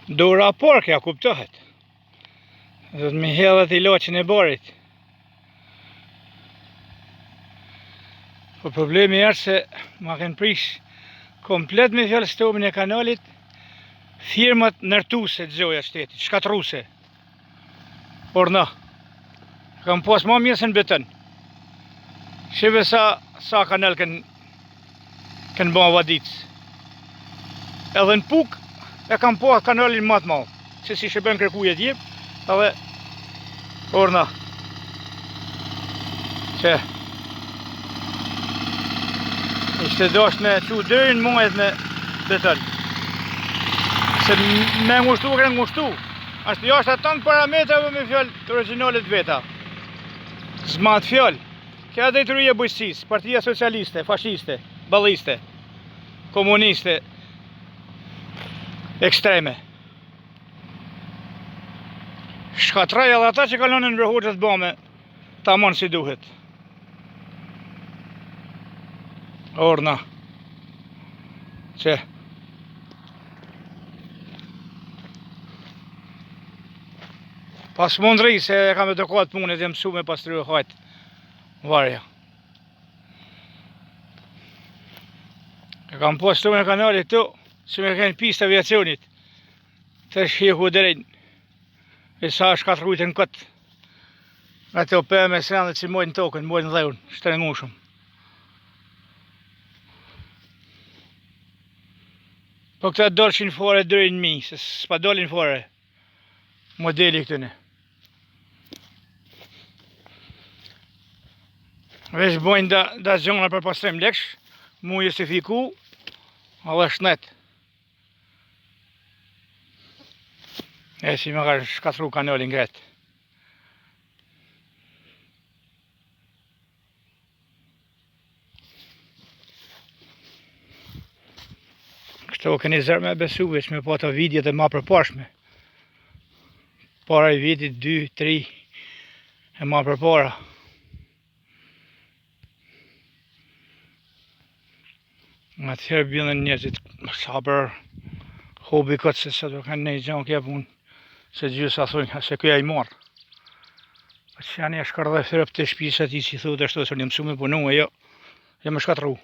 Dora porkja, kuptohet. Dhe të mi hedhet ilaçin e barit. Po problemi është se ma kanë prish komplet me fjalë stomin e kanalit firmat nërtuse të gjoja shtetit, shkatruse. Por në, kam pas ma mirë se në beton. Shife sa, sa kanal kënë Kënë ba vadicë. Edhe në Pukë e kam pa kanalin ma të madh, se s'i shërben kërkujt e tjep, edhe orna. Që ishte dasht me çu deri në majë me beton. Se me ngushtu, kërë ngushtu. Ashtë jashtë aton parametrave me fjalë të origjinalet veta. S'mat fjalë. Kjo drejtoria e bujqësisë, Partia Socialiste, fashiste, balliste, komuniste, ekstreme. Shkatraj edhe ata që kanë lënë Enver Hoxhës bame, tamon si duhet. Orna. Që? Pas mundri se e kam edukatë punët, jam mësu me pastru e hajtë. Varja. E kam pas stomin e kanalit tu, si me kenë pistë aviacionit. Të shihu drejnë. E sa shkatrujtë në këtë. Ato pemë e sende që mojnë tokën, mojnë dheun, shtrengushëm. Po këta dolshin fare deri në mi, se s'pa dolin fare modeli këtyne. Veç bojnë da, da gjona për pastrim leksh, mu justifiku, edhe shnet. E si me ka shkatru kanalin krejt. Këto keni zor me besu, veç me pa ato videot e ma përparshme. Para i vitit 2, 3 e ma përpara. Atëherë bjellën njerëzit sa për hobi këtë se sa do kanë një gjanë kjo punë, se gjysa thonë se kjo e i marrë. Po që janë e shkërë dhe fërëp të shpisë ati si thotë ashtu se një mësu me punu e jo, jo me shkatru.